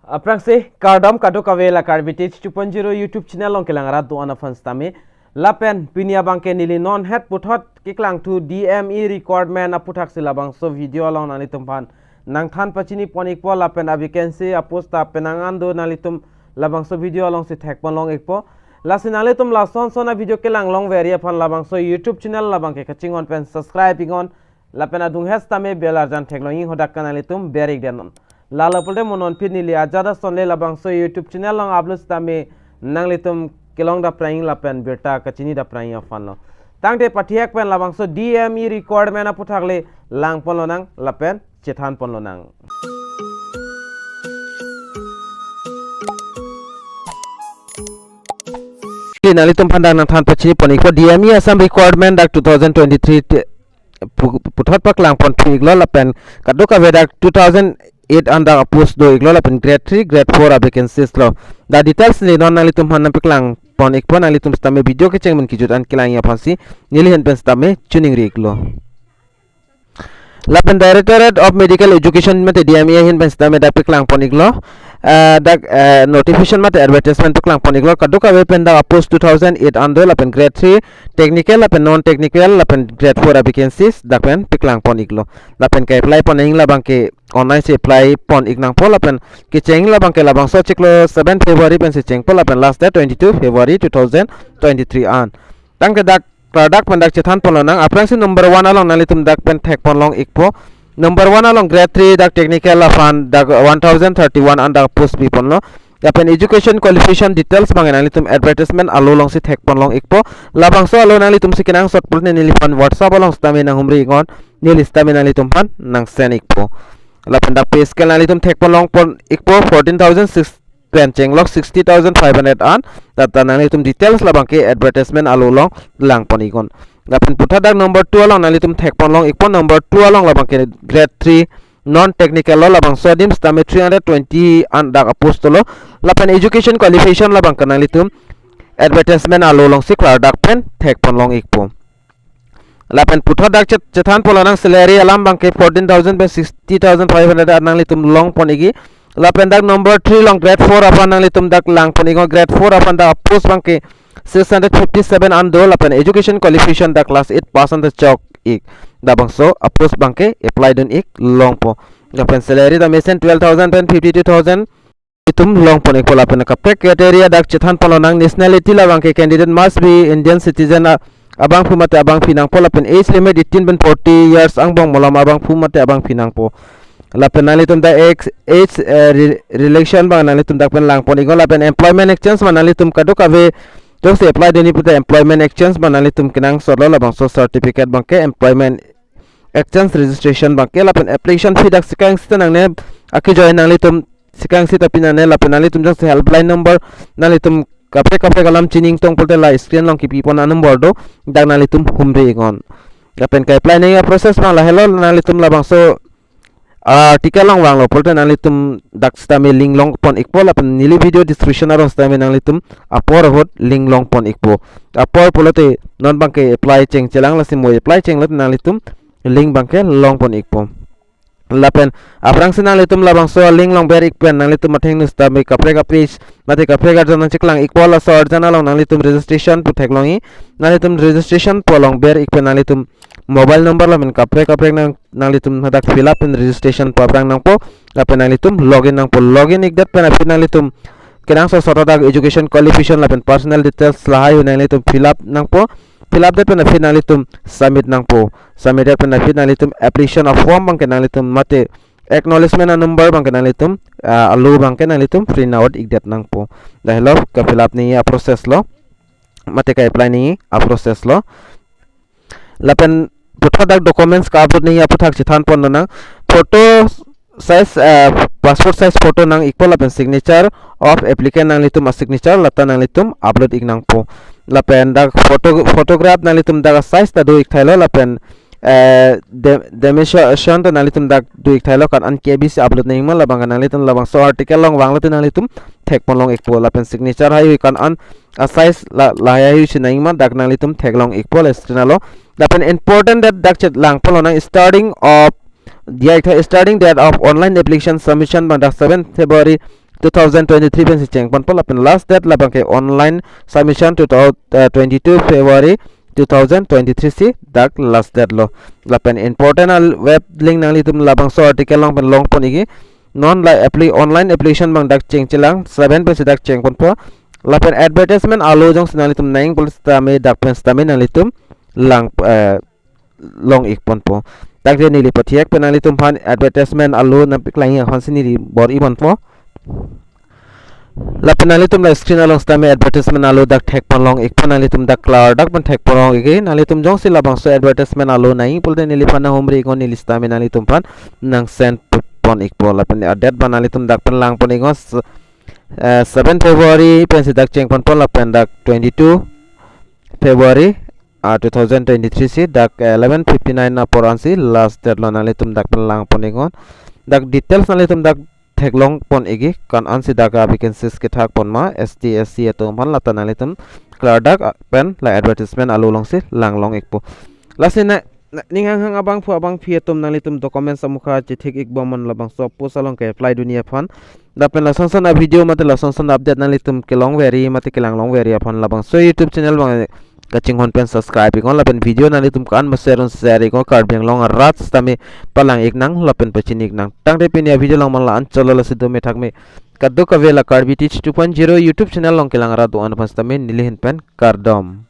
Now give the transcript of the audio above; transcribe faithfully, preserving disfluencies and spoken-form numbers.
Aphrangsi kardom kadokave la Karbi Tech two point zero YouTube channel along kelang arat do-an aphan sitame. Lapen pini abangke neli non het puthot keklangthu D M E requirement aputhaksi labangso video along nanglitum aphan nangthan pachini pon ikpo lapen a-vacancy a-post ta penang an do nanglitum labangso video alongsi thek pon long ikpo. Lasi nanglitum lason son a-video kelang longver aphan labangso YouTube channel labangke kachinghon pen subscribe iknon. Lapen adung het sitame bell arjan theklong iknon, hadak ke nanglitum ber ikdet non. Lalo pulote mo non aphi neli ajat asonle labangso YouTube channel along upload sitame nanglitum kelong daprang lapen birta kachini daprang aphanlo. Tangte pathek pen labangso D M E requirement aputhak le lang pon lonang lapen chethan pon lonang. Di nanglitum aphan dak nangthan pachini pon ikpo D M E Assam requirement dak two thousand twenty-three te-, pu-, puthot paklang pon thu iklo lapen kadokave dak two thousand eight an dak a-post do iklo lapen grade three, grade four a-vacancies lo. Dak details neli non nanglitum aphan nangpaklang pon ikpo, nanglitum sitame video kecheng pen kejut an kelang aphansi neli ahin pen sitame choningri iklo. Lapen Directorate of Medical Education mate D M E ahin pen sitame dak paklang pon iklo. Eh, dak, eh, notification mate advertisement paklang pon iklo. Kadokave pen dak a-post two thousand eight an do lapen grade three technical lapen non technical lapen grade four a-vacancies dak pen paklang pon iklo. Lapen ke-apply pon nangji labangke online si apply pon ik nangpo lapen kecheng labangke labangso chiklo seven February pensi chengpo lapen last date twenty-two February two thousand twenty-three an. Tangte dak klardak pen dak chethan pon lonang, aphrangsi number one along nanglitum dak pen thek pon long ikpo. Number one along grade three dak technical aphan dak one thousand thirty-one an dak post pi ponlo. Lapen education qualification details abang nanglitum advertisement alo alongsi thek pon long ikpo. Labangso alo nanglitum si kenangsot pulote neliphan WhatsApp along sitame nanghumri iknon, neli sitame nanglitum aphan nang send ikpo. Lapen dak pay scale nanglitum thek pon long pon ikpo, fourteen thousand six pen chenglok sixty thousand five hundred an. Dak ta nanglitum details labangke advertisement alo along lang pon iknon. Lapen puthot dak number two along nanglitum thek pon long ikpo, number two along labangke grade three non technical lo, labangso adim sitame three hundred twenty an dak a-post lo. Lapen education qualification labangke nanglitum advertisement alo alongsi klardak pen thek pon long ikpo. Lapen puthot dak chet-, chethan pon lonang salary alam abangke fourteen thousand pen sixty thousand five hundred an nanglitum long pon ikji. Lapen dak number three along grade four aphan nanglitum dak lang pon iknon, grade four aphan dak a-post abangke six hundred fifty-seven an do lapen education qualification dak class eight pass an ta chok ik. Dak labangso a-post abangke apply dun ik longpo. Lapen salary ta mesen twelve thousand pen fifty-two thousand itum long pon ikpo. Lapen kaprek criteria dak chethan pon lonang, nationality labangke candidate must be Indian citizen a-, abangphu mate abangpi nangpo, lapen age limit eighteen pen forty years angbong malom abangphu mate abangpi nangpo. Lapen nanglitum dak ex-, age, eh, re-, relation abang nanglitum dak pen lang pon iknon, lapen employment exchange abang nanglitum kadokave jongsi apply dunji pulote employment exchange abang nanglitum kenangsot lo, labangso certificate abangke employment exchange registration abangke. Lapen application fee dak sika ing sita nangne, akejoi nanglitum sika ing sita pi nangne, lapen nanglitum jongsi helpline number nanglitum kaprek kaprek alam chini ingtong pulote la screen along kipi pon a-number do, dak nanglitum humri iknon. Lapen ke-apply nangji a-process abang lahelo, nanglitum labangso article along vanglo pulote nanglitum dak sitame link long pon ikpo, lapen neli video description along sitame nanglitum apor ahut link long pon ikpo. Apor pulote non abangke apply chengchelang, lasi mo apply chenglo nanglitum link abangke long pon ikpo. Lapen aphrangsi nanglitum labangso link along ber ik pen nanglitum athengno sitame kaprek a-page mate kaprek arjan nangcheklang ikpo, laso arjan along nanglitum registration pu theklongji. Nanglitum registration pu along ber ik pen nanglitum mobile number lapen kaprek kaprek nang, nanglitum hadak fill up pen registration pu aphrang nangpo. Lapen nanglitum login nangpo, login ikdet pen aphi nanglitum kenangsot sot dak education qualification lapen personal details lahai hu nanglitum fill up nangpo. Fill up det pen aphi nanglitum submit nangpo. Submit det pen aphi nanglitum application a-form abangke nanglitum mate acknowledgement a-number abangke nanglitum, ah, alo abangke nanglitum print out ikdet nangpo. Dak helo ke-fill up nangji a-process lo mate ke-apply nangji a-process lo. Lapen puthot dak documents ka-upload nangji aputhak chethan pon lonang. Photo size, eh, passport size photo nang ikpo lapen signature of applicant nanglitum a-signature lata nanglitum upload ik nangpo. Lapen dak photo, photograph nanglitum dak a-size ta do ik thailo lapen, eh, de-, dimension ta nanglitum dak do ik thailo, kan an K B si upload nangji ma, labang kan nanglitum labangso article along vanglo te nanglitum thek pon long ikpo. Lapen signature haihui kan an a-size la, lahai haihui si nangji ma dak nanglitum theklong ikpo, la screen along. Lapen important date dak chetlang pon lonang, starting of, diya ik tha, starting date of online application submission abang dak seven February two thousand twenty-three pensi chengponpo, lapen last date labang ke online submission two thousand, eh, twenty-two February two thousand twenty-three si dak last date lo. Lapen important al web link nanglitum labangso article along pen longpon ikji. Non la appli-, online application abang dak chengchelang seven pensi dak chengponpo. Lapen advertisement alo jongsi nanglitum nangji pulo sitame dak pen sitame nanglitum lang, eh, long ikponpo. Tangte neli pathek pen nanglitum aphan advertisement alo nangpeklang aphansi neli bor-iponpo. Lapen nanglitum la screen along sitame advertisement alo dak thekpon long ikpo, nanglitum dak klardak pen thekpon long ikji. Nanglitum jongsi labangso advertisement alo nangji pulote neliphan nanghumri iknon, neli sitame nanglitum aphan nang send pon ikpo. Lapen a-date abang nanglitum dak pen langpon iknon, s-, eh, seven February pensi dak chengponpo, lapen dak twenty-two February, ah, two thousand twenty-three si dak eleven fifty-nine apor ansi last date lo, nanglitum dak pen langpon iknon. Dak details nanglitum dak theklongpon ikji, ko-an ansi dak a-vacancies kethakpon ma, S T, S C atum aphan, lata nanglitum klardak, ah, pen la advertisement alo alongsi langlong ikpo. Lasi na, na, ning hanghang abangphu abangpi atum, nanglitum documents amukha chethik ikbom non labangso post along ke-apply dunji aphan. Lapen lasonson a-video mate lasonson update nanglitum kelongverji mate kelanglongverji aphan labangso YouTube channel abang kachinghon pen subscribe iknon, lapen video nanglitum ko-an ma share un share iknon, Karbi Anglong arat sitame palang iknang lapen pachini iknang. Tangte pini a-video along mang la-an chotlo, lasi dome thakme. Kadokave la Karbi Teach two point zero YouTube channel along kelang arat do-an aphan sitame neli ahin pen kardom.